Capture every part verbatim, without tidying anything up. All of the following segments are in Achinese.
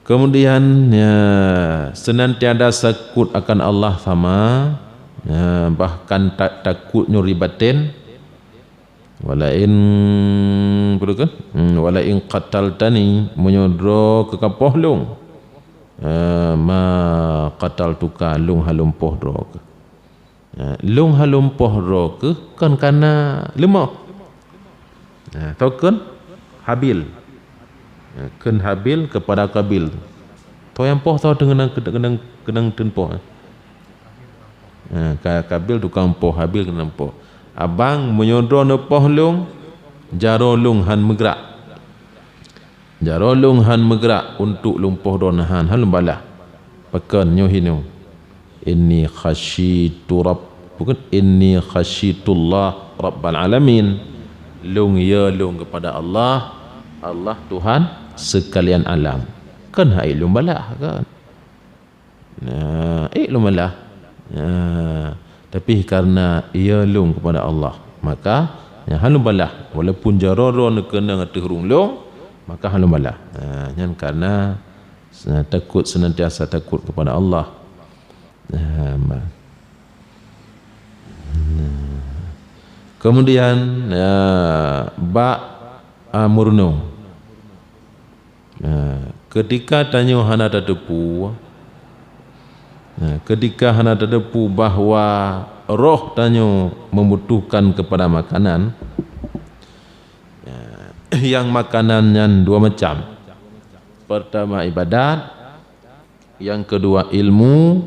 Kemudian, ya, senantiasa takut akan Allah sama, ya, bahkan ta-, takut nyoe di batin. Walain, peue keuh? Hmm, walain qataltani, meunyoe droe keuh ka poh lôn. Eh, ma qataltuka, lôn hana lôn poh droe keuh. Eh, lôn hana lôn poh droe keuh kon kana leumoh. Eh, tho kheun Habil. Eh, kheun Habil kepada Qabil. Tho nyang poh tho keunong, keunong, keunong teun poh. Eh, Ka-, Qabil tukang poh, Habil keunong poh. Abang, meunyoe droe neupoh lôn, jaroe lôn hana meugrak. Jaroe lôn hana meugrak untuk lôn poh droe neuh, hana lôn balaih. Pakon nyoe hinoe? Inni khasyitu rabb-, bukan, inni khasyitu Allah rabbal alamin. Lôn ya lôn kepada Allah, Allah Tuhan sekalian alam. Kan hai lôn balaih kan? Nah, ék lôn balaih. Nah, tapi karena ya lôn kepada Allah, maka nyan hana lôn balaih. Walaupun jaroe droe neukeunong ateueh rhueng lôn, maka hana lôn balaih. Nah, nyan karena, eh, takut, senantiasa takut kepada Allah. Nah, ma-, nah. Kemudian, ya, bak, ah, meurunoe. Nah, ketika tanyoe hana tateupeue, nah, ketika hana tateupeue bahwa roh tanyoe membutuhkan kepada makanan, nah, nyang makanan nyan dua macam. Pertama ibadat, yang kedua ilmu,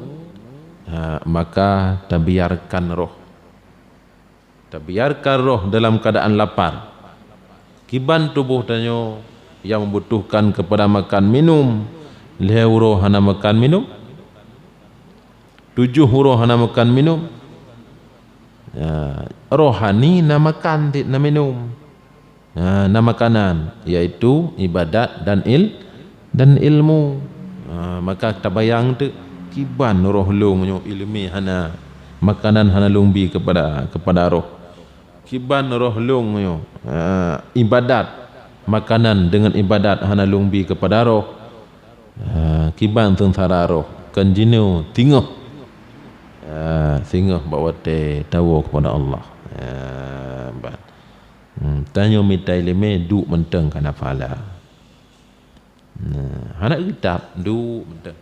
nah, maka tabiarkan roh. Tabiarkan roh dalam keadaan lapar. Kiban tuboh tanyoe nyang membutuhkan kepada makan minum, lhée uroe hana makan minum, tujoh uroe hana makan minum. Ya, rohani na makan, na minum. Ha, na makanan, yaitu ibadat dan il-, dan ilmu. Ha, maka tabayang teuk, kiban roh lôn nyoe ileumé hana, makanan hana lôn bi kepada, kepada roh. Kiban roh lôn nyoe, ha, ibadat, makanan dengan ibadat hana lôn bi kepada roh. Ha, kiban seungsara roh, kon jinoe, singoh. Ha, singoh bak watée tawoe kepada Allah. Ha, ban. Hmm, tanyoe mita ileumé duek mantong kana pahala. Nah, hana kitab, duek mantong.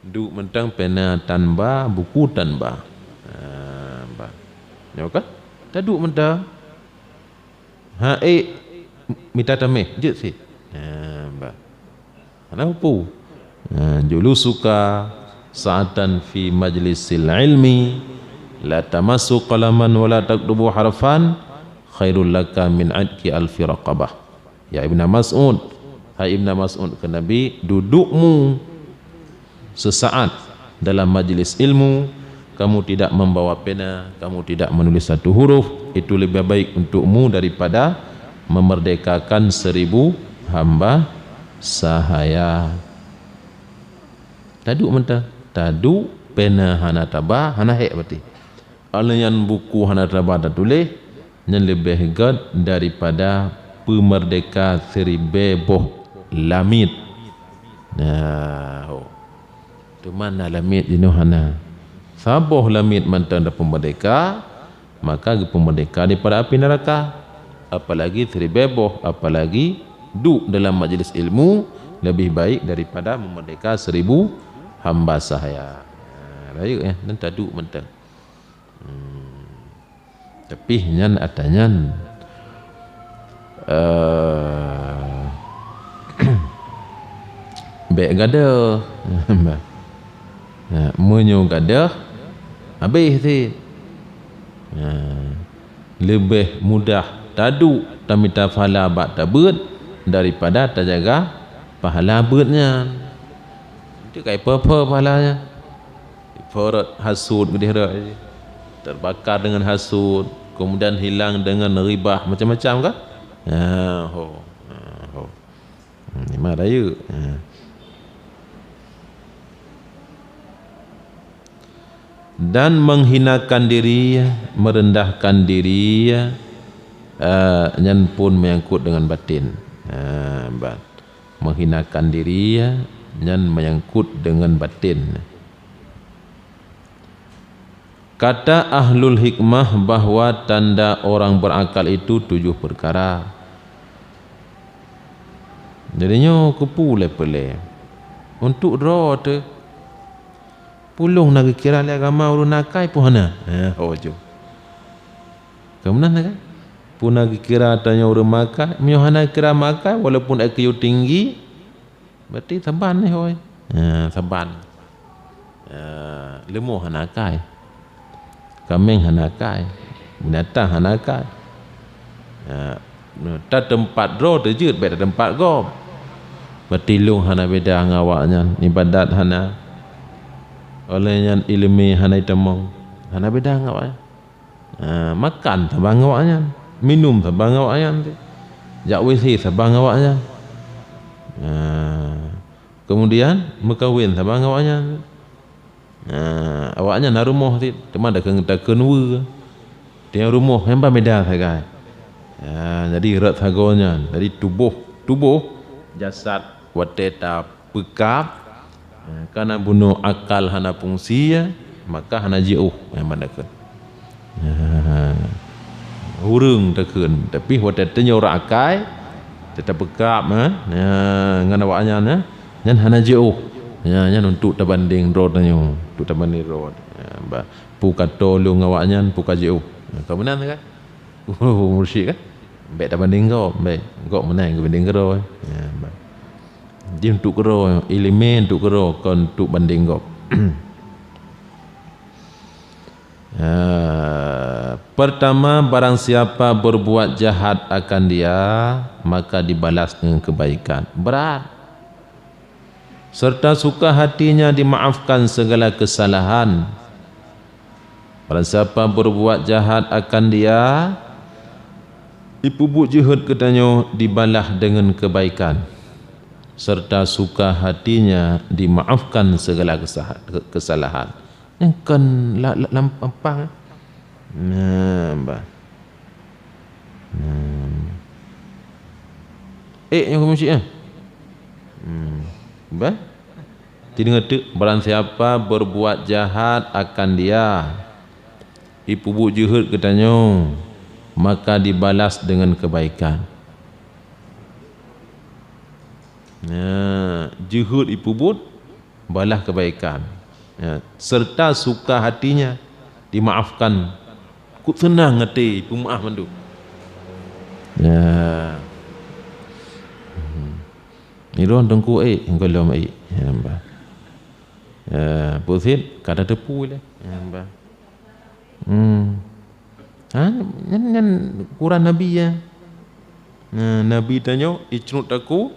Duek mantong pena tan ba, buku tan ba. Nah, ba. Nyoe ka? Taduek mantong. Ha, ék mita tameh, jeuet sit. Nah, ba. Hana peue. Ha, julusuka sa'atan fi majlisil ilmi, la tamassu qalaman wa la taktubu harfan, khairul laka min 'itqi alfi raqabah. Ya Ibnu Mas'ud, hai Ibnu Mas'ud, kheun Nabi, dudukmu sesaat dalam majlis ilmu, kamu tidak membawa pena, kamu tidak menulis satu huruf, itu lebih baik untukmu daripada memerdekakan seribu hamba sahaya. Taduek mantong, taduek, pena hana taba, hana hék berarti. Alèh nyan buku hana taba tatuléh, nyan leubeh gét daripada peumeurdeka siribèe boh lamiet. Nah, ho. Teuma na lamiet jinoe hana. Saboh lamiet mantong tapeumeurdeka, maka geupeumeurdeka daripada api neuraka. Apalagi siribèe boh, apalagi duek dalam majlis ilmu leubeh baik daripada meumerdeka seribu hamba sahaya. Ha, rayeuk, eh, nyan taduek mantong. Hmm. Tapi nyan ata nyan, eh, bèk gadoh. Ha, meunyoe gadoh, habéh cit. Ha, leubeh mudah taduek tamita pahala bak tabeuet daripada tajaga pahala beuet nyan. Itu kai peue-peue pahala nyan. Ibarat hasut geudeh rot, terbakar dengan hasut, kemudian hilang dengan ribah, macam-macam kan? Ha, ho. Ha, ho. Hmm, memang rayeuk. Ha. Dan menghinakan diri, merendahkan diri, eh, nyan pun menyangkut dengan batin. Ha, ban. Menghinakan diri, nyan menyangkut dengan batin. Kata ahlul hikmah bahwa tanda orang berakal itu tujuh perkara. Jadi nyoe keupeue lé peulée? Untuk droe teuh. Peue lôn na geukira lé agama ureuëng akai peue hana? Eh, ho jo. Keumudian kan? Peue na geukira tanyoe ureuëng makai, meunyoe hana geukira makai, walaupun I Q tinggi, berarti saban nih, hôi. Ha, saban. Ha, leumo hana akai. Kaméng hana akai. Binatang hana akai. Ha, ta teumpat droe teujeuet, bék ta teumpat gob. Berarti lôn hana beda ngon awaknyan, ibadat hana. Oleh nyan iéleumé hana itamong. Hana beda ngon awaknyan. Ha, makan saban ngon awaknyan, minum saban ngon awaknyan, jak W C saban ngon awaknyan. Ha, kemudian meukawen saban ngon awaknyan. Ha, awaknyan na rumoh cit, teuma dakeu-, dakeu nue. Tiang rumoh nyang ban beda sagai. Ha, jadi rot sagoe nyan. Jadi tuboh, tuboh, jasad, watée ta peukab, eh, kana bunoe akal hana fungsi, maka hana jiôh, eh, ban takheun. Eh, ureuëng takheun, tapi watée tanyoe ureuëng akai, teutab peukab, eh, eh, ngon awaknyan, eh, nyan hana jiôh. Ya, nyan untuk tabandeng droe tanyoe, untuk tabandeng droe. Ya, ba, peue ka tolong awaknyan, peue ka jiôh. Ka meunan kan? Mursyid kan? Bék tabandeng gob, bék. Gob meunan geubandeng keudroe. Ya, ba. Jih untuk keudroe, iéleumé untuk keudroe, kon untuk bandeng gob. Ah, pertama, barang siapa berbuat jahat akan dia, maka dibalas dengan kebaikan. Berat. Serta suka hatinya dimaafkan segala kesalahan. Barang siapa berbuat jahat akan dia, ipeubuet jeuhet keu tanyoe dibalah deungon keubaikan, serta suka hatinya dimaafkan segala kesaha-, ke-, kesalahan. Nyan kon la-, la-, lam pampang, eh? Nah, bah. Nah. Eh, nyang keumusik, eh? Hmm. Bah? Tideungoe teuk, barang siapa berbuat jahat akan dia, ipeubuet jeuhet keu tanyoe, maka dibalas deungon keubaikan. Nah, jeuhet ipeubuet, balah keubaikan. Ya, serta suka hatinya dimaafkan. Kok seunang até peumaaf mandum. Ya. Hmm. Nyoe lôn teungku ék, gohlom ék. Ya, bah. Ya, peue cit, ka tateupeue lé. Ya, bah. Hmm. Ha, nyan, nyan ukuran Nabi, ya. Nah, Nabi tanyoe icrot takue,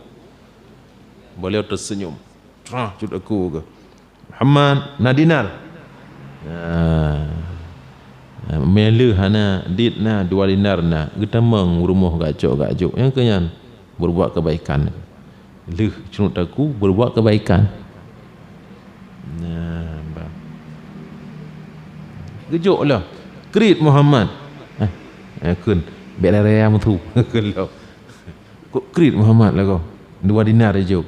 beliau tersenyum. Trah, cut takue geuh. "Muhammad, na dinar?" Nah. Meuh lheueh hana, dit na, dua dinar na. Geutamong u rumoh gak cok, gak jok. Nyang keu nyan berbuat kebaikan. Lheueh cunut takue berbuat kebaikan. Nah, bah. Geujok lah. "Kriet Muhammad." Eh, eh, kheun. "Bék raya-raya meusu." Kheun lom. "Kok kriet Muhammad lagoe? Dua dinar jok."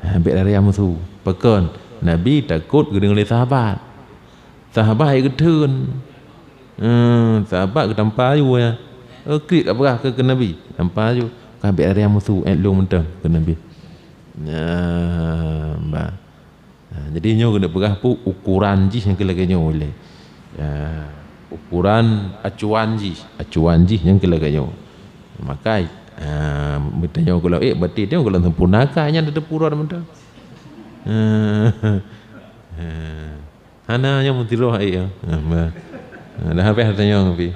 "Eh, bék raya-raya meusu." Pakon? Nabi takot geudeungoe lé sahabat. Sahabat hai geutheun. Eh, sahabat geutampa aju ya. "Eh, kriet ka peugah keu, keu Nabi." Tampa aju. "Ka bék raya-raya meusu, ék lôn mantong," kheun Nabi. Nah, bah. Ha, jadi nyoe keuneuk peugah peue ukuran jih nyang keu lagée nyoe lé. Ya, ukuran acuan jih, acuan jih nyang keu lagée nyoe. Maka, ha, meutanyoe keu lagée, eh, berarti nyoe keu sempurna ka nyan teupeu uroe mantong. Ha, ha. Hana nyoe meusiroh ai, ya. Ha, bah. Ha, dah habéh tanyong pi.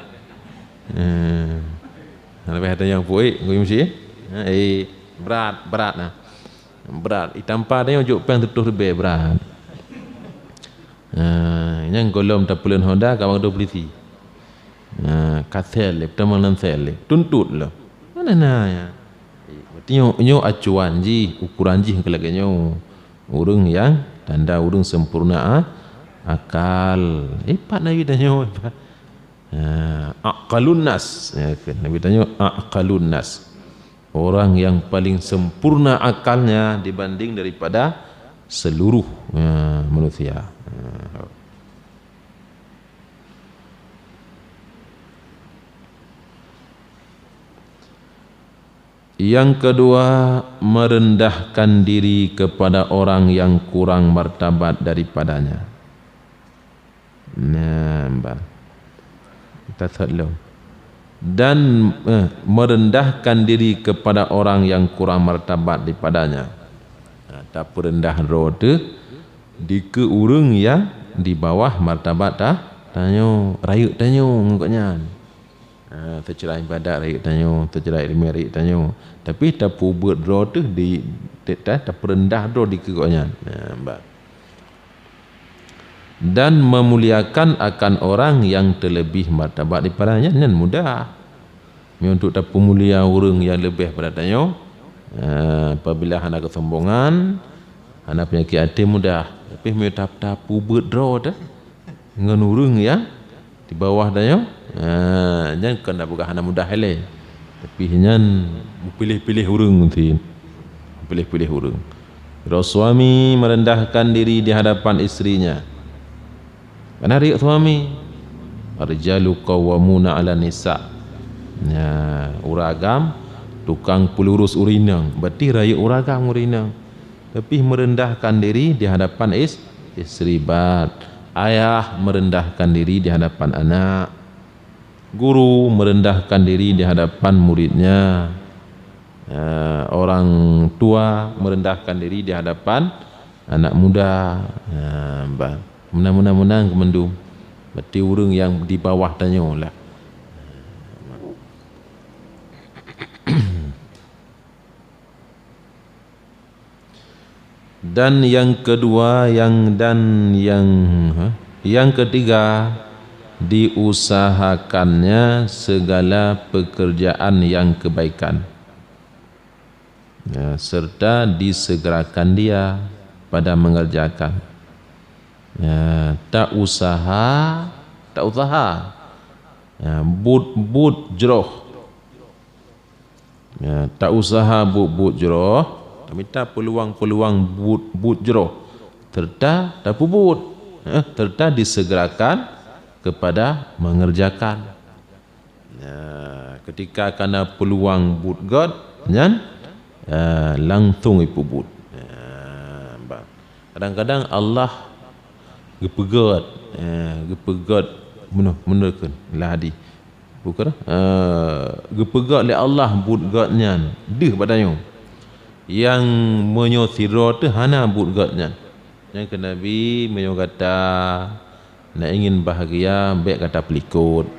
Ha. Dah habéh tanyong peue, eh, ngui meusi, eh? Ha, eh, berat, berat nah. Berat. Itampa tanyoe jok péng sireutoh ribée berat. Ah, nyang gohlom tapeuleuen Honda ka bang polisi. Ah, ka sel lé, peutamong lam sel lé. Tuntut lom. Mana na ya? Eh, berarti nyoe, nyoe acuan jih, ukuran jih keu lagée nyoe. Ureuëng nyang tanda ureuëng sempurna a-, akal. Eh, pat Nabi tanyoe, pat. Ah, aqalun nas. Ya, kan? Nabi tanyoe aqalun nas. Orang yang paling sempurna akalnya dibanding daripada seluruh, eh, manusia. Eh. Yang kedua, merendahkan diri kepada orang yang kurang martabat daripadanya. Nah, bah. Tasat lom. Dan, eh, merendahkan diri kepada orang yang kurang martabat daripadanya. Nah, tapeureundah droe teuh dikeue ureuëng nyang di bawah martabat ta-, tanyoe, rayeuk tanyoe ngon gobnyan. Ha, teucira ibadat rayeuk tanyoe, teucira ileumèe rayeuk tanyoe. Tapi tapeubuet droe teuh di, ta-, ta-, tapeureundah droe dikeue gobnyan. Ha, bah. Dan memuliakan akan orang yang terlebih martabat daripada nyan, nyan mudah. Meunyoe untuk tapeumulia ureuëng nyang leubeh pada tanyoe, eh, apabila hana keusombongan, hana peunyakét até mudah. Tapi meunyoe tap-, tapeubuet droe teuh ngon ureuëng nyang di bawah tanyoe, eh, nyan kon tapeugah hana mudah ilée. Tapi nyan piléh-piléh ureuëng meusti. Piléh-piléh ureuëng. Droe suami merendahkan diri di hadapan istrinya. Karena riek suami. Ar-rijalu qawwamuna 'alan nisa. Ya, ureuëng agam tukang peulurus ureuëng inong, berarti rayeuk ureuëng agam ureuëng inong. Tapi merendahkan diri di hadapan is-, istri, bat. Ayah merendahkan diri di hadapan anak. Guru merendahkan diri di hadapan muridnya. Eh, orang tua merendahkan diri di hadapan anak muda. Eh, ba-, meunan, meunan, meunan keumandum. Berarti ureuëng nyang di bawah tanyoe lah. Dan yang kedua, yang, dan yang, ha? Yang ketiga, diusahakannya segala pekerjaan yang kebaikan. Ya, serta disegerakan dia pada mengerjakan. Ya, tak usaha, tak usaha. Ya, buet-buet jroh. Ya, tak usaha buet-buet jroh, tamita peuluang-peuluang buet, buet jroh, serta tapeubuet, eh, serta disegerakan kepada mengerjakan. Ya, ketika kana peuluang buet gét nyan, ya, langsung ipeubuet. Ya, ba-, Kadang-kadang Allah geupeugét, eh, geupeugét meunoe, meunoe kheun lam hadih. Bukon, eh, geupeugét lé Allah buet gét nyan deuh bak tanyoe. Nyang meunyoe sidroe teuh hana buet gét nyan. Nyan kheun Nabi, meunyoe gata na ingin bahagia, bék gata peulikot.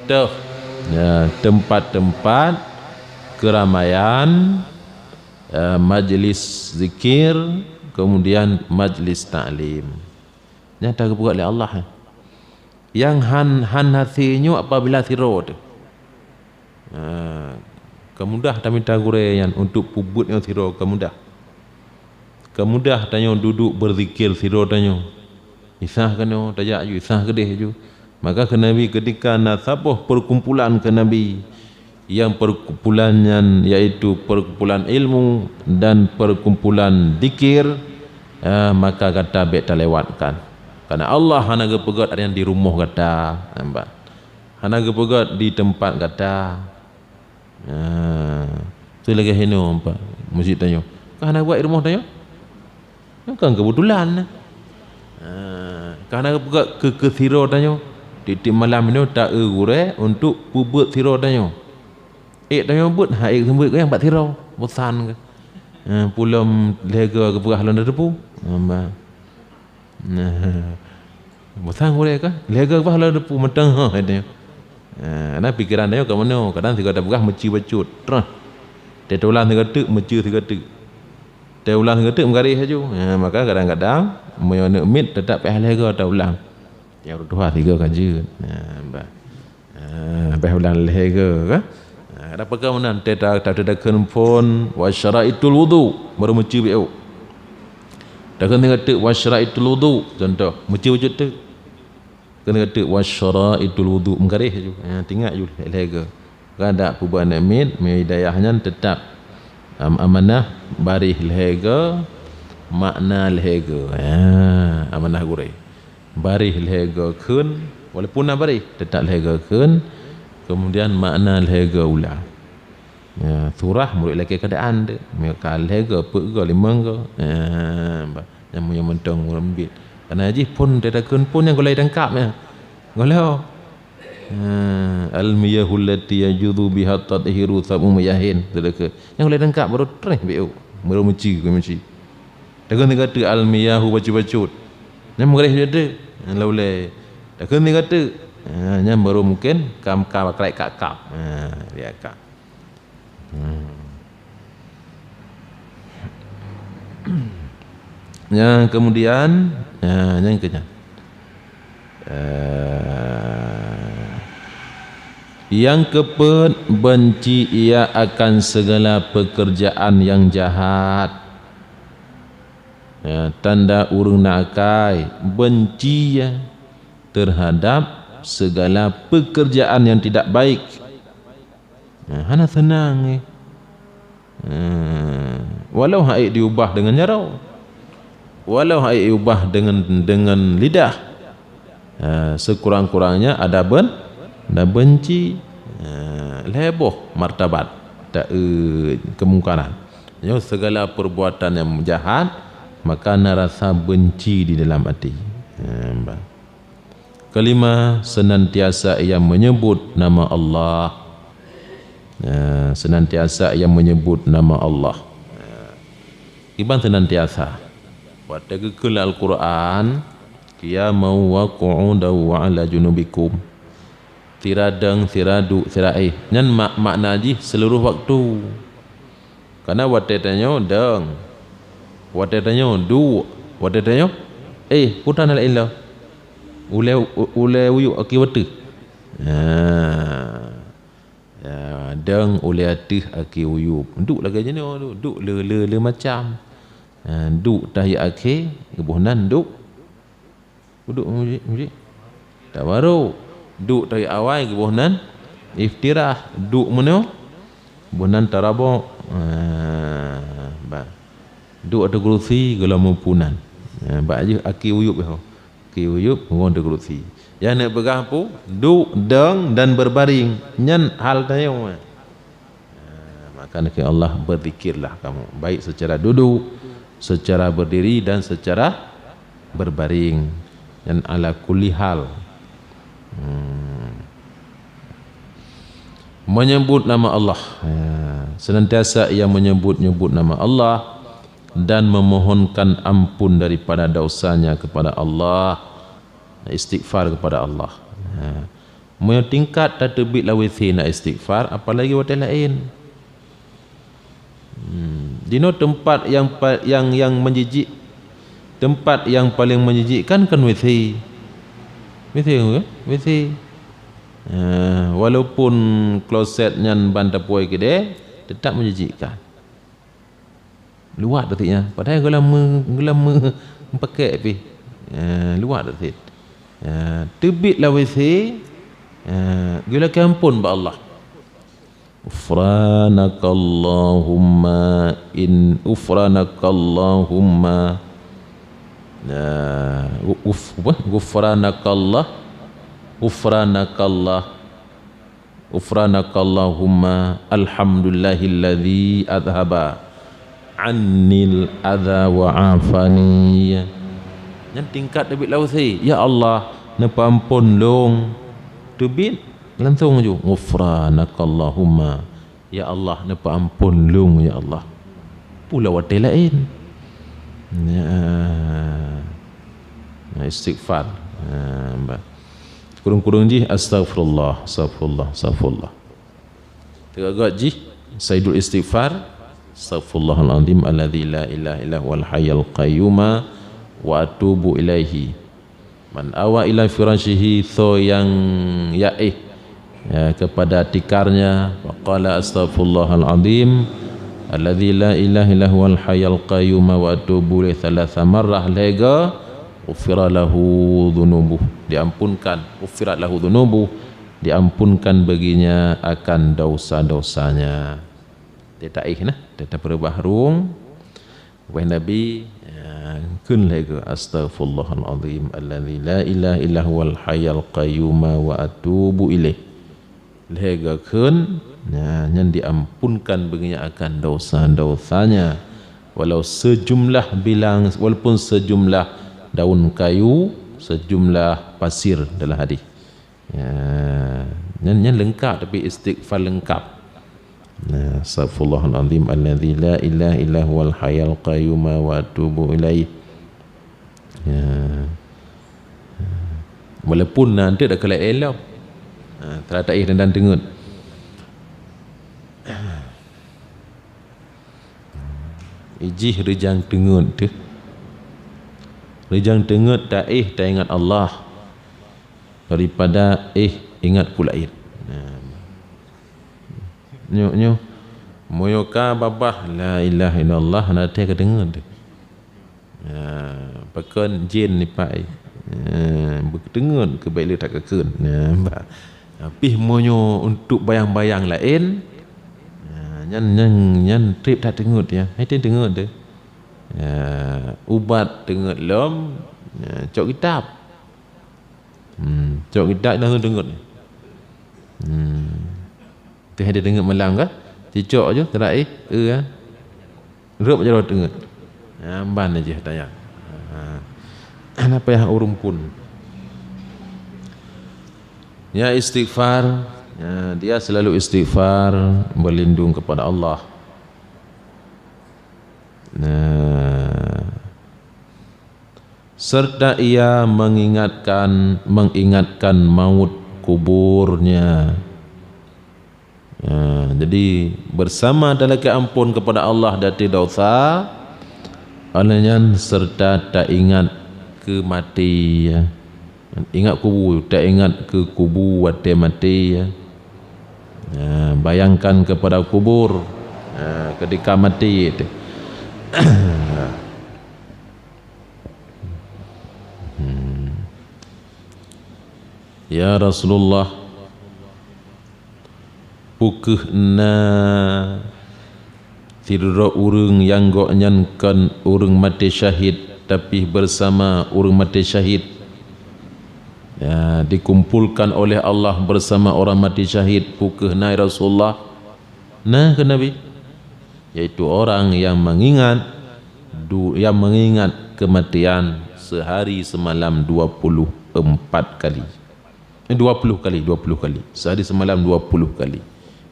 Toh, ya, tempat-tempat keramaian, eh, majlis zikir, kemudian majlis taklim. Nyan tageupeugah lé Allah, eh. Nyang han, han hasé nyoe apabila sidroe teuh. Ha, keumudah tamita gurée nyan untuk peubuet nyoe sidroe keumudah. Keumudah tanyoe duduek beuzikir sidroe tanyoe. Isah keunoe tajak ju, isah keudeh ju. Maka kheun Nabi, ketika na saboh perkumpulan kheun Nabi, nyang perkumpulan nyan yaitu perkumpulan ilmu dan perkumpulan zikir, eh, maka gata bék talewatkan. Karena Allah hana geupeugét nyang di rumoh gata, nampak. Hana geupeugét di teumpat gata. Ah, tu lagée hinoe, nampak, meuseujid tanyoe. Ka hana buet di rumoh tanyoe? Nyan kan keubeutulan. Ah, ka hana geupeugét keu, keu sidroe tanyoe. Tieb-tieb malam nyoe ta-eu gurée untuk peubuet sidroe tanyoe. Ék tanyoe buet, ha ék seumeubeuet geuh bak sidroe. Bosan geuh. Ah, peue lom lhée goe geupeugah lôn teupeu. Nampak. Nah, bosan gurée ka? Lhée goe bah lôn teupeu mantong, ha, katanya. Nah, na pikeran tanyoe ka meunoe, kadang sigoe tapeugah meucue bacut, trah. Teuulang sigoe teuk, meucue sigoe teuk. Teuulang sigoe teuk meugaréh laju. Nah, maka kadang-kadang meunyoe aneuk miet teutap payah lhée goe taulang. Nyang reutoh sigoe ka jeuet. Nah, bah. Ah, bah ulang lhée goe ka? Ah, ada peugah meunan, teuta, ta, teuta kheun phon, wa syaraitul wudu, baru meucue biôk. Takheun sigoe teuk, wa syaraitul wudu, contoh, meucue bacut teuk. Kheun sigoe teuk, wa syaraitul wudu, meugaréh ju. Ah, teuingat ju lhée goe. Ka dak peubuet aneuk miet, meunyoe hidayah nyan teutap, am-, amanah, baréh lhée goe, Makna lhèe goe. Ha, amanah gurèe. Baréh lhèe goe kheun, walaupun na baréh, teutap lhèe goe kheun. Kemudian makna lhèe goe ulang. Ya, surah meureuit lagèe keuadaan teuh. Meunyoe ka lhèe goe, peuet goe, limong goe. Ya, bah, nyang meunyoe mantong meureumbit. Karena jih phôn, teutakheun phôn nyang gulai tangkap nyan. Gulai. Ha, al-miyahul lati yajuzu biha tathiru sab'u miyahin. Teutakheun. Nyang gulai tangkap baru treh biu. Baru meuci, meuci. Takheun sigoe teuk al-miyahu bacut-bacut. Nyan meureh je teuk. Nyan la ulèe. Takheun sigoe teuk. Ha, nyan baru mungkin kam, kam, krek kap, kap. Ha, lihat kap. Hmm. Nyang kemudian, ha, nyang keunyan. Eh, nyang keupeuet, benci ia akan segala pekerjaan yang jahat. Ya, tanda ureueng na akai, benci ia terhadap segala pekerjaan yang tidak baik. Nah, hana seunang, eh. Eh, walau hana diubah deungon jaroe, walau hana diubah deungon, deungon lidah, eh, sekurang-kurangnya ada ben-, ada benci, eh, lhèe boh martabat, ta-, eh, kemungkaran. Nyoe segala perbuatan yang jahat, maka na rasa benci di dalam até. Eh, bah. Kelima, senantiasa ia menyebut nama Allah. Ya, senantiasa ia menyebut nama Allah. Ya. Kiban senantiasa. Watèe geukheun Al-Qur'an, qiyaman wa qu'udan wa 'ala junubikum. Sira dong, sira duek, sira éh. Nyan mak-, makna jih seluruh waktu. Karena watèe tanyoe dong, watèe tanyoe duek, watèe tanyoe éh, peue tan laén lom. Ulèe, u-, ulèe uyueb aki watèe. Ha. Ya, dong ulèe ateueh aki uyueb. Duek lagèe jinoe, duek, duek le, le, le macam. Ha, duek tahiet akhé, geuboh nan duek. Duek meuji-, meuji. Tabaruk. Duek tahiet awai geuboh nan iftirah. Duek meunoe, boh nan tarabok. Ah, bah. Duek ateueh keureusi geulom meupunan. Ah, bak jih aki uyueb ho. Aki uyueb ngon ateueh keureusi. Nyang neupeugah peue? Duek, dong dan berbaring. Nyan hal tanyoe. Nah, maka kheun Allah, "Berzikirlah kamu, baik secara duduk, secara berdiri, dan secara berbaring." Dan ala kulli hal. Hmm. Menyebut nama Allah. Ya, senantiasa ia menyebut-nyebut nama Allah dan memohonkan ampun daripada dosanya kepada Allah. Istighfar kepada Allah. Ya. Meunyoe tingkat tateubiet lam WC na istighfar, apalagi watèe laén. Hmm, jinoe teumpat nyang pa-, nyang, nyang menjijik, teumpat nyang paleng menjijikkan kan WC. WC, kan? WC. Eh, walaupun kloset nyan ban tapuwoe keudè, teutap menjijikkan. Luwat teutiek nyan. Padahai geulam meu-, geulam meu-, meupakék pih. Eh, luwat teutiek. Eh, teubiet lam WC, eh, geulakèe amphon bak Allah. Ghufranakallahumma in-, ghufranakallahumma. Nah, gu-, ghuf-, apa? Ghufranakallah. Ghufranakallah. Ghufranakallahumma, alhamdulillahilladzi adzhaba 'annil adza wa 'afani. Nyan tingkat teubiet lam WC, "Ya Allah, neupeuamphon lôn." Teubiet, langsong ju, "Ghufranakallahumma." "Ya Allah, neupeuamphon lôn, ya Allah." Pula watèe laén. Ya. Nah, istighfar. Ha, bah. Kureueng-kureueng jih, "Astaghfirullah, astaghfirullah, astaghfirullah." Teuga-teuga jih, saidul istighfar, "Astaghfirullahal azim alladzi la ilaha illa huwal hayyul qayyum wa atubu ilaihi." Man awa ila firasyihi, soe nyang yaéh, ya, kepada tikarnya, faqala, "Astaghfirullahal azim alladzi la ilaha illa huwal hayyul qayyum wa atubu ilaihi," tsalatsa marrah, lhèe goe, ghufira lahu dzunubuh, diampunkan, ghufirat lahu dzunubuh, diampunkan baginya akan dosa-dosanya. Teuta éh nah, teuta peurubah rueng. Wahai Nabi, ya, kheun lhèe goe, "Astaghfirullahal azim alladzi la ilaha illa huwal hayyul qayyum wa atubu ilaih." Lhèe goe kheun, ya, nyan diampunkan bagi nyan akan dosa-dosanya. Walau sejumlah bilang, walaupun sejumlah daun kayu, sejumlah pasir dalam hadis. Ya, nyan, nyan leungkap, tapi istighfar leungkap. Nah, astaghfirullahalazim alladzi la ilaha illa huwal hayyul qayyum wa atubu ilaih. Ya. Walaupun nanti dah kelai elok. Ha, terata ih dan teungeut. Ijih reujang teungeut teuh. Reujang teungeut taéh taingat Allah daripada éh ingat peue laén. Nah. Nyoe, nyoe. Meunyoe ka babah la ilaha illallah, na teuh ka teungeut teuh. Ya, pakon jén nipak, eh, beuteungeut keu bèk le that kakheun. Ya, bah. Tapi meunyoe untuk bayang-bayang laén, ya, nyan, nyan, nyan trép that teungeut, ya. Hai teuh teungeut teuh. Ya, ubat teungeut lom, ya, cok kitab. Hmm, cok kitab dah teungeut. Hmm. Teuh ada teungeut malam kah? Cicok je, terakhir, eh, kan? Rôb jaroe teungeut. Ya, ban aja tanya. Ha. Napa yang urung pun? Ya, istighfar. Ya, dia selalu istighfar, berlindung kepada Allah. Nah, serta ia mengingatkan, mengingatkan maut kuburnya. Ya, jadi, bersama talakée ampôn kepada Allah dari dosa, alheuh nyan serta taingat keu maté, ya. Ingat kubu, taingat keu kubu watée maté, ya. Ya, bayangkan kepada kubur, ya, ketika maté itu. Hmm. Ya Rasulullah, peu kheueh na sidroe ureuëng nyang gobnyan kon ureuëng maté syahid, tapi bersama ureuëng maté syahid? Ya, dikumpulkan oleh Allah bersama orang mati syahid, peu kheueh na, ya Rasulullah? Na, kheun Nabi, yaitu orang yang mengingat du-, yang mengingat kematian sehari semalam dua puluh empat kali. Eh, dua puluh kali, dua puluh kali. Sehari semalam dua puluh kali.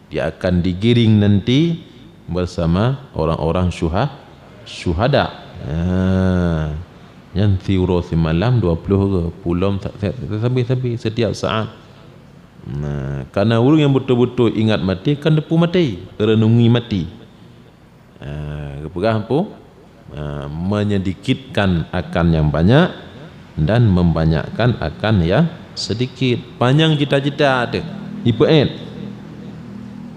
Dia akan digiring nanti bersama orang-orang syuha-, syuhada. Ha. Nyan siuroe simalam dua puluh ke, pulom sa-, sa-, sabe-sabe setiap saat. Nah, karena ureuëng nyang beutôi-beutôi ingat maté kan teupeu maté, renungi maté. Ah, geupeugah peue? Ah, menyedikitkan akan nyang banyak dan membanyakkan akan nyang sedikit. Panyang cita-cita teuh, ipeuet.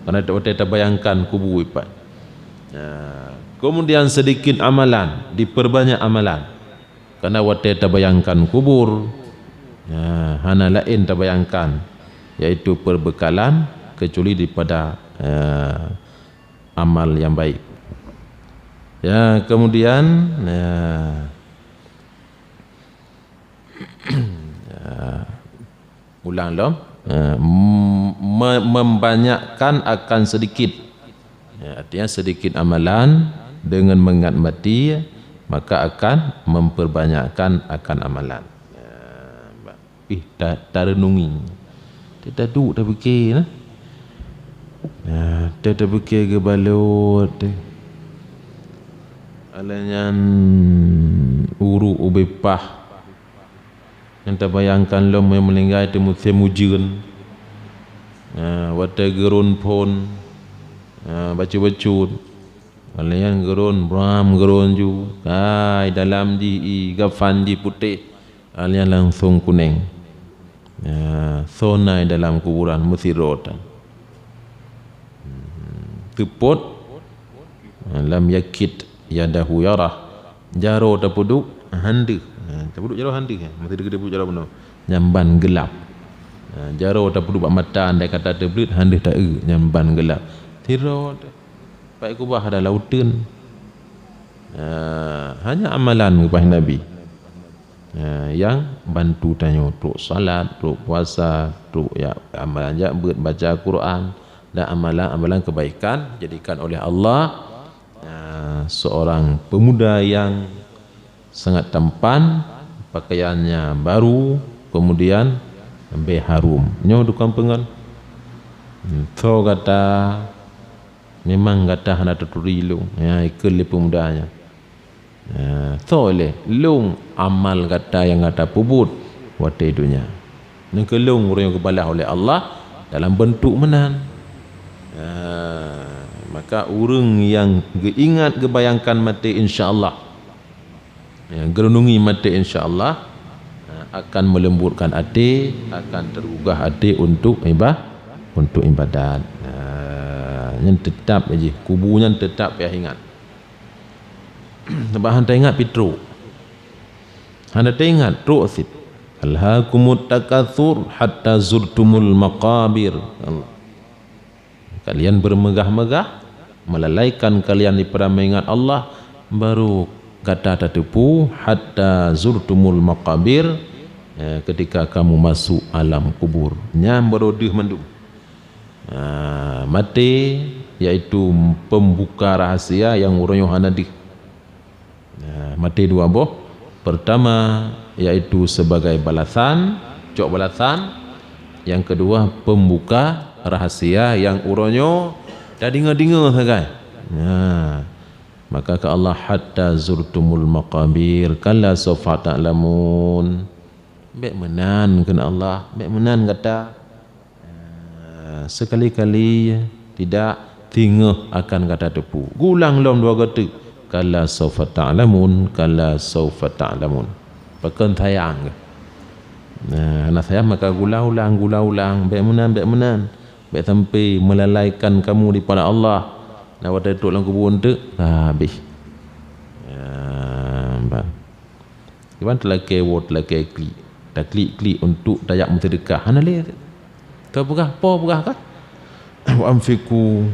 Karena watée tabayangkan kubu ipat. Ah, kemudian sedikit amalan, diperbanyak amalan. Karena watée tabayangkan kubur, ah, hana laén tabayangkan, yaitu perbekalan kecuali daripada, ah, amal yang baik. Ya, kemudian, ya, ya, ulang lom. Ya, mem-, membanyakkan akan sedikit. Ya, artinya sedikit amalan dengan mengingat mati, maka akan memperbanyakkan akan amalan. Ya, ba-, Ih, ta-, tarenungi. Teuh taduek tapike nah. Nah, teuh tapike geubalot teuh. Alah nyan uruek ubé paih. Nyang tabayangkan lom nyang meuninggai teuh musém ujeuen. Nah, watée geuron phon. Nah, bacut-bacut. Alah nyan geuron, bram geuron ju. Kai dalam jih i, gafan jih putéh. Alah nyan langsong kuneng. Ya, soe na dalam kuburan meusidroe tan. Hmm, teupot, lam yakad yadahu yarah. Jaroe tapeuduek han deuh. Ha, tapeuduek jaroe han deuh, ya. Meusidroe tapeuduek jaroe bunoe. Nyan ban geulap. Ha, jaroe tapeuduek bak mata, andai kata teubleuet han deuh taeu, nyan ban geulap. Sidroe teuh. Pat kubah ada lauteun. Ah, hanya amalan geupaih Nabi. Ah, nyang bantu tanyoe trok salat, trok puasa, trok ya, amalan jak beuet, baca Quran, dan amalan-amalan kebaikan jadikan oleh Allah, ah, seorang pemuda yang sangat tampan, pakaiannya baru, kemudian bèk harum. Nyoe dukang peungon. Tho gata, memang gata hana taturi lôn. Ya, ikheun lé pemuda nyan. Ya, tho lé lôn amal gata nyang gata peubuet watèe donya. Nyan keuh lôn ureueng nyang geubalah oleh Allah dalam bentuk meunan. Ya, maka ureueng nyang geuingat, geubayangkan maté, insya Allah, ya, geureunungi maté, insya Allah, ya, akan meulembutkan até, akan tergugah até untuk iba-, untuk ibadat. Ya, nyan teutap jih, kubu nyan teutap payah ingat. Sabab hana taingat pih trok. Hana taingat, trok cit. "Alhakumut takatsur hatta zurtumul maqabir." Allah. Kalian bermegah-megah, melalaikan kalian daripada mengingat Allah, baru gata tateupeue, "Hatta zurtumul maqabir," ya, ketika kamu masuk alam kubur. Nyan baru deuh mandum. Ah, maté, yaitu pembuka rahasia nyang uroe nyoe hana deuh. Nah, maté dua boh. Pertama, yaitu sebagai balasan, cok balasan. Yang kedua, pembuka rahasia nyang uroe nyoe tadeungoe-deungoe sagai. Nah, maka kheun Allah, "Hatta zurtumul maqabir, kalla saufa ta'lamun." Bèk meunan, kheun Allah, bèk meunan gata. Ah, sekali-kali tidak, singoh akan gata teupeue. Geuulang lom dua goe teuk. "Kalla saufa ta'lamun, kalla saufa ta'lamun." Pakon sayang. Nah, hana sayang maka geuulang-ulang, geuulang-ulang. Bèk meunan, bèk meunan. Bèk sampai melalaikan kamu daripada Allah. Nah, watèe trok lam kubur teuk, habéh. Ya, bah. Kiban teulakèe woe, teulakèe klik. Taklik-klik untuk tajak meuseudeukah. Hana lé. Ka peugah, po peugah kah? "Wa anfiqu,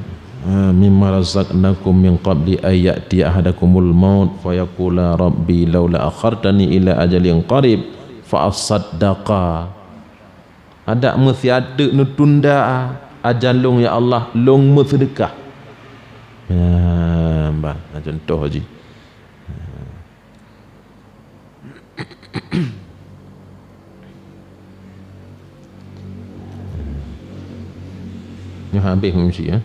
eh, mimma razaqnakum min qabli ay ya'tiya ahadakumul maut fayaqula rabbi laula akhartani ila ajalin qarib fa asaddaqa." Adak meusiat teuk neutunda ajan lôn, ya Allah, lôn meuseudeukah. Ya, bah, contoh jih. Nyoe habéh meusi, ya.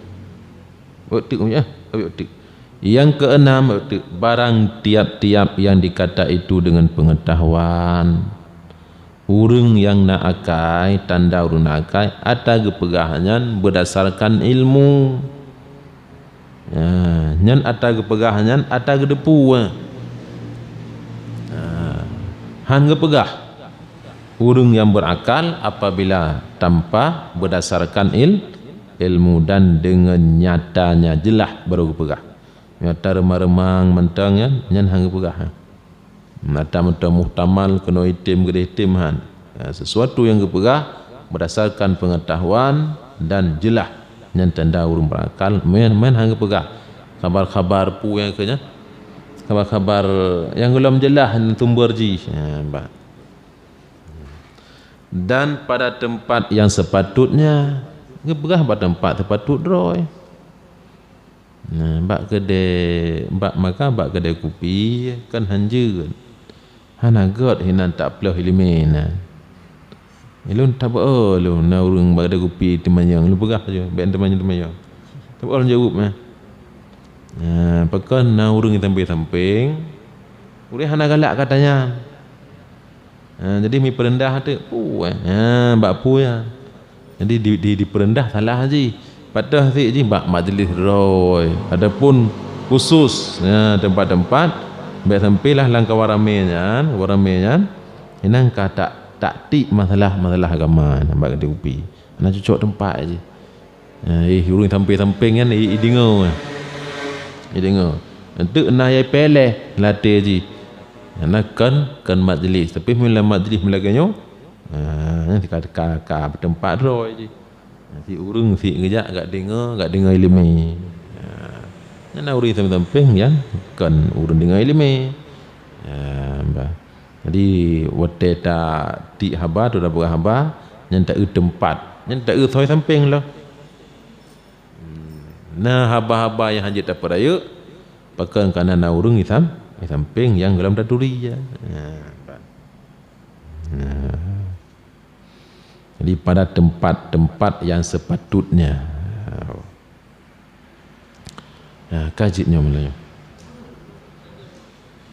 Beuteuek, ya. Habéh beuteuek. Yang keenam, beuteuek. Barang tiap-tiap yang dikata itu dengan pengetahuan. Ureuëng nyang na akai, tanda ureuëng na akai, ata geupeugah nyan beudasarkan ilmu. Nah, nyan ata geupeugah nyan ata geuteupeue. Nah, han geupeugah. Ureuëng nyang berakal apabila tanpa beudasarkan il-, ilmu dan deungon nyatanya jeulaih baru geupeugah. Nyata reumang-reumang mantong nyan, nyan han geupeugah. Mata mantong muhtamal keunoe item geudeh item han. Ya, sesuatu nyang geupeugah beudasarkan peungatahuan dan jeulaih nyan tanda ureuëng berakal, meunan, meunan han geupeugah khabar-khabar peue nyang keu nyan, khabar-khabar nyang gohlom jeulaih sumber jih. Ya, bah. Dan pada tempat yang sepatutnya, geupeugah bak teumpat teupatot droe. Nah, bak keudè, bak maka bak keudè kupi kan han jeuet. Hana gèt hinan tapeuleueh ileumèe na. Ulôn tabeuet lôn na ureuëng bak keudè kupi teumanyong, lôn peugah laju, bèk teumanyong-teumanyong. Tabeuet lôn jaweueb mah. Nah, pakon na ureuëng sampéng-sampéng, ureuëng hana galak gata nyan. Ha, jadi meupeureudah teuk peue, eh? Ha, bak peue, ya. Jadi di, di, dipeureundah salah jih. Patéh sik jih bak majlis droe ataupun khusus, ya, tempat-tempat bèk sampailah lam kawan ramè nyan, kawan ramè nyan, inan ka tak, taktik masalah-masalah agama nyan bak keudè kupi. Hana cocok teumpat jih. Eh, ureuëng sampéng-sampéng nyan i, ideungoe. Ideungoe. Enteuk na nyang peureulèe latèe jih. Nyang na kon, kon majlis. Tapi meunyoe lam majlis meulagèe nyoe, ah, nyan ka, ka, ka beuteumpat droe jih. Nah, si ureuëng si geujak gak deungoe, gak deungoe ileumèe. Ah. Nyan na ureuëng sampéng-sampéng nyang kon ureuëng deungoe iéleumé. Ya, bah. Jadi watée ta tiek haba, tu tapeugah haba, nyan ta eu teumpat, nyan ta eu soe sampéng lom. Na haba-haba nyang hana jeuet tapeurayeuk, pakon kana na ureuëng isam, isampéng nyang gohlom taturi, ya. Ya, bah. Ya. Jadi pada tempat-tempat yang sepatutnya. Ya, ka jeuet nyoe meulayeue.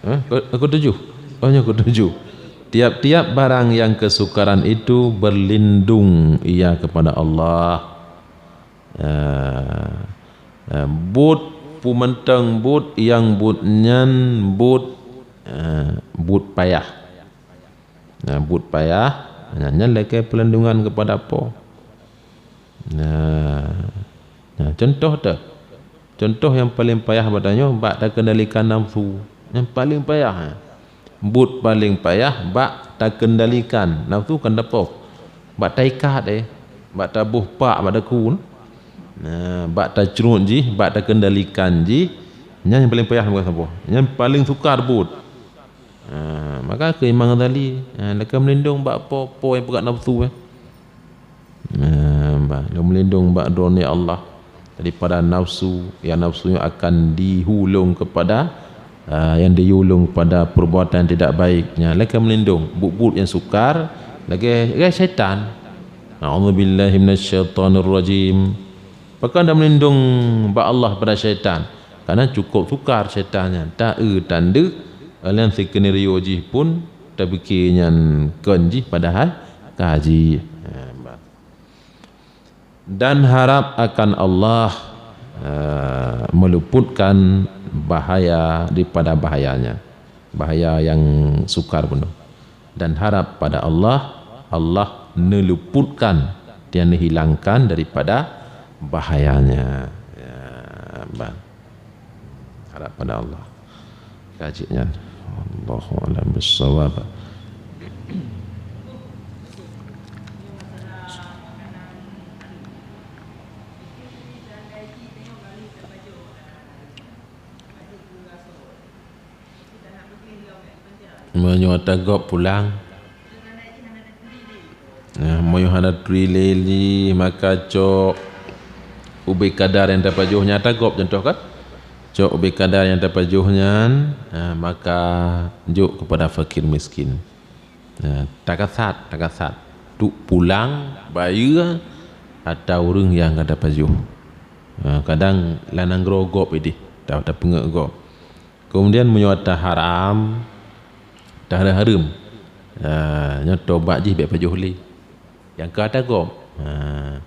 Eh, ke, ke tujuh. Oh, nyoe ke tujuh. Tiap-tiap barang yang kesukaran itu berlindung ia kepada Allah. Eh, eh, buet peumantong buet nyang buet nyan buet, eh, buet payah. Nah, buet payah, nah, nyan lakée peulindungan keupada Po. Nah, nah, contoh teuh. Contoh nyang paleng payah bak tanyoe, bak takendalikan nafsu. Nyang paleng payah, eh. Buet paleng payah bak takendalikan nafsu kan dapoh. Bak taikat, eh. Bak taboh pak bak takue. Nah, bak tacrot jih, bak takendalikan jih. Nyan nyang paleng payah bukan saboh. Nyang paleng sukar buet. Ha, maka keu Imam Ghazali, ha, lakée meulindong bak Po, Po nyang peugah nafsu, eh. Ha, bah, lôn meulindong bak droeneuh ya Allah daripada nafsu, yang nafsu nyoe akan dihulong kepada, ha, yang dihulong kepada perbuatan yang tidak baik. Nya, lakée meulindong buet-buet nyang sukar, lagée, lagée syaitan. A'udzubillahi minasyaitonirrajim. Pakon tameulindong bak Allah pada syaitan? Karena cukup sukar syaitan nyan. Ta eu tan deuh, nyang skenario jih pun tapike nyan kon jih padahai ka jih. Ha, bah. Dan harap akan Allah, eh, meluputkan bahaya daripada bahayanya. Bahaya yang sukar bunoe. Dan harap pada Allah, Allah neuluputkan dan dihilangkan daripada bahayanya. Ya, bah. Harap pada Allah. Ka jeuet nyan. Allahu a'lam bissawab. Meunyoe ata gob pulang. Nah, meunyoe hana turi lé jih, maka cok ubé kadar nyang tapajoh nyan ata gob contoh kan. Cok ubé kadar nyang tapajoh nyan, nah, maka jok keupada fakir miskin. Nah, takasat, takasat. Tuk pulang bayeue ata ureuëng nyang ka tapajoh. Nah, kadang lanang groe gob ideh, ta-, tapeungeut gob. Kemudian meunyoe ata haram, ata hareuem-hareuem, ha, nyoe tobat jih bék pajoh lé. Nyang ka ata gob. Ha,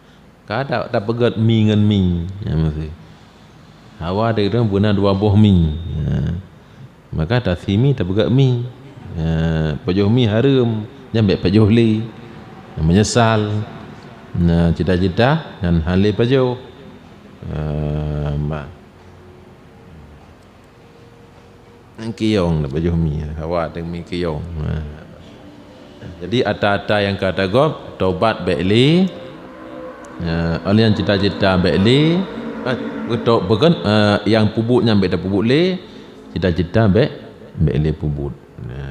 ka ta-, tapeugét mi ngon mi. Ya, maksud. Hawa dek tu beuna dua boh mi. Ha. Maka tasi mi tapeugét mi. Ha, pajoh mi hareuem, nyan bék pajoh lé. Meunyeusal. Nah, cita-cita nyan hana lé pajoh. Ha, bah. Kiyong dah pajoh mi, hawa teng mi kiyong. Ha. Jadi ata-ata nyang ka tagob, tobat bék lé. Ha, oleh nyang cita-cita bék lé. Ha, beutôi, bukan, ha, nyang peubuet nyan bék tapeubuet lé. Cita-cita bék, bék lé peubuet. Ha,